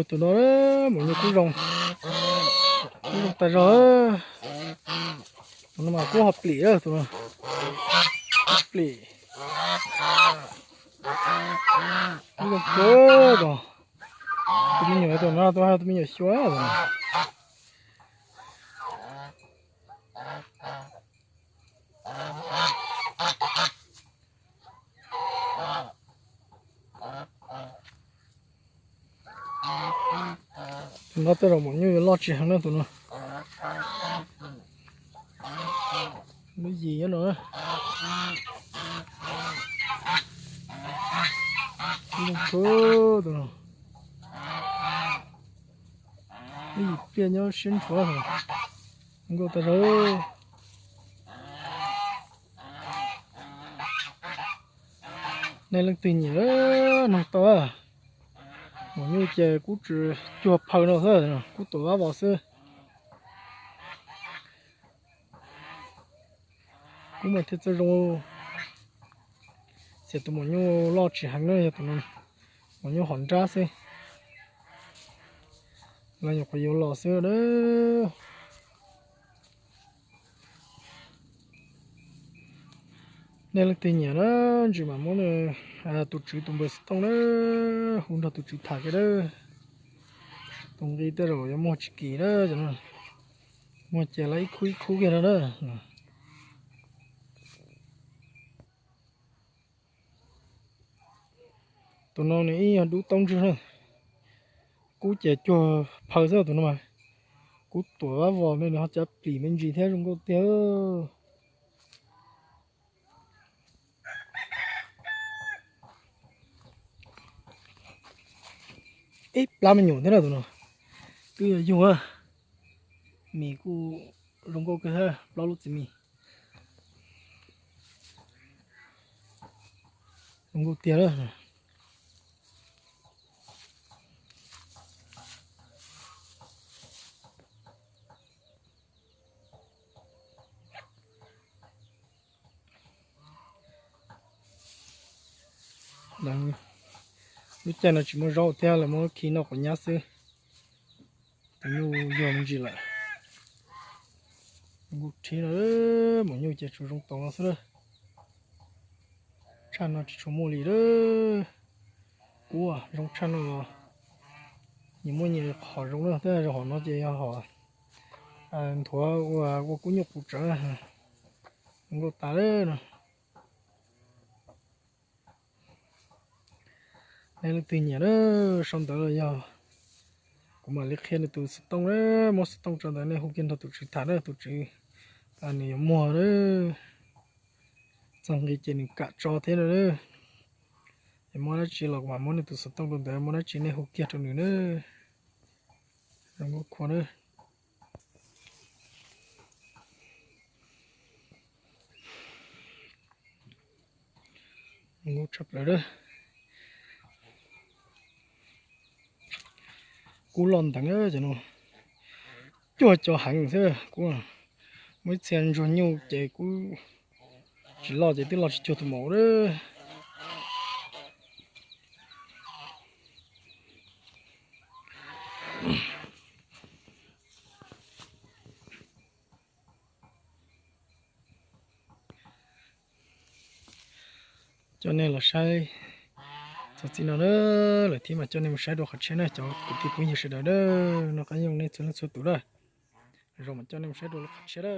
Tus no, maum nyuj kub zoo, kub zoo tas zog. Tus no mas kub ho plim, tus no plim, kub zoo kawg. Tus me nyuam, tus no tus, tus me nyuam xyuas. Tus no tej zaum maum nyuj yuav loj tsis heev na tus no. Lub yim nyob no. Tus no, lub yim pliaj nyob siab ntshuav, nkauj tas zog. Nej leej twg nyiam nug tau. Maum nyuj ces kub tsis cuag phaw no xwb, kub tuam vab vos xwb. Kub mas thiaj txawj zoo, xiam tus maum nyuj loj tsis heev na, yog tus no maum nyuj hom nrab xwb, los nyuam qhuav yuav los xwb na. Nej leej twg nyiam na, ntsis mam muab tus tswv tus npawb xov tooj na, hu nrog tus tswv tham kiag na. Tus nqi tej zaum yuav muag tsis kim na, muag ces lawv ib khub ib khub kiag no na. Tus no nws ib yog dub taub ntswg na, kub ces cuag phaw xwb tus no mas. Kub tuam vab vos me nws ho cav plim me ntsis thiab zoo nkauj tiag. Ib plab me nyuam thiab na tus no. Twb yog yug, mis kuj zoo nkauj kawg thiab, plaub lub txiv mis. Zoo nkauj tiag. Lub caij no tsis muaj zaub thiab, lawv muab khi noj quav nyab xwb. Tus nyuj yog me ntsis lawm. Zoo nkauj rhib no, maum nyuj ces tsuas zoo tau no xwb. Tshaj no tsis tshua muaj li. Kub zoo tshaj no los nyias muaj nyias qhov zoo na, tab sis hom no ces yog hom nthuav ua, ua kub nyuj qus tsawv. Zoo nkauj tas li no. Nej leej twg nyiam na, sau ntawv los yog kuv mam li qhia nws tus xov tooj na, muab xov tooj tso ntawd nej hu kiag nrog tus tswv tham na, tus tswv nws yuav muag na. Txog nqi ces nws kam tso thiab na. Es muaj dab tsi los kuv mam muab nws tus xov tooj rau ntawd, muaj dab tsi nej hu kiag rau nws na. Zoo nkauj khuav na. Zoo nkauj tshaj plaws na. Kub loj nteev cov no, cuag cov heev xwb. Kub muaj ib txhia ntsuag nyuj ces kub tsis loj ces twb loj tsis cuag tus maum lawm. Coj nej los saib txog txij no na, lawm thiab mas coj nej mus saib dua qhov tshiab na cov kwv tij phooj ywg sawv daws na. Noj qab nyoog nej txhua leej txhua tus na. Zoo mas coj nej mus saib dua lub qhov tshiab na.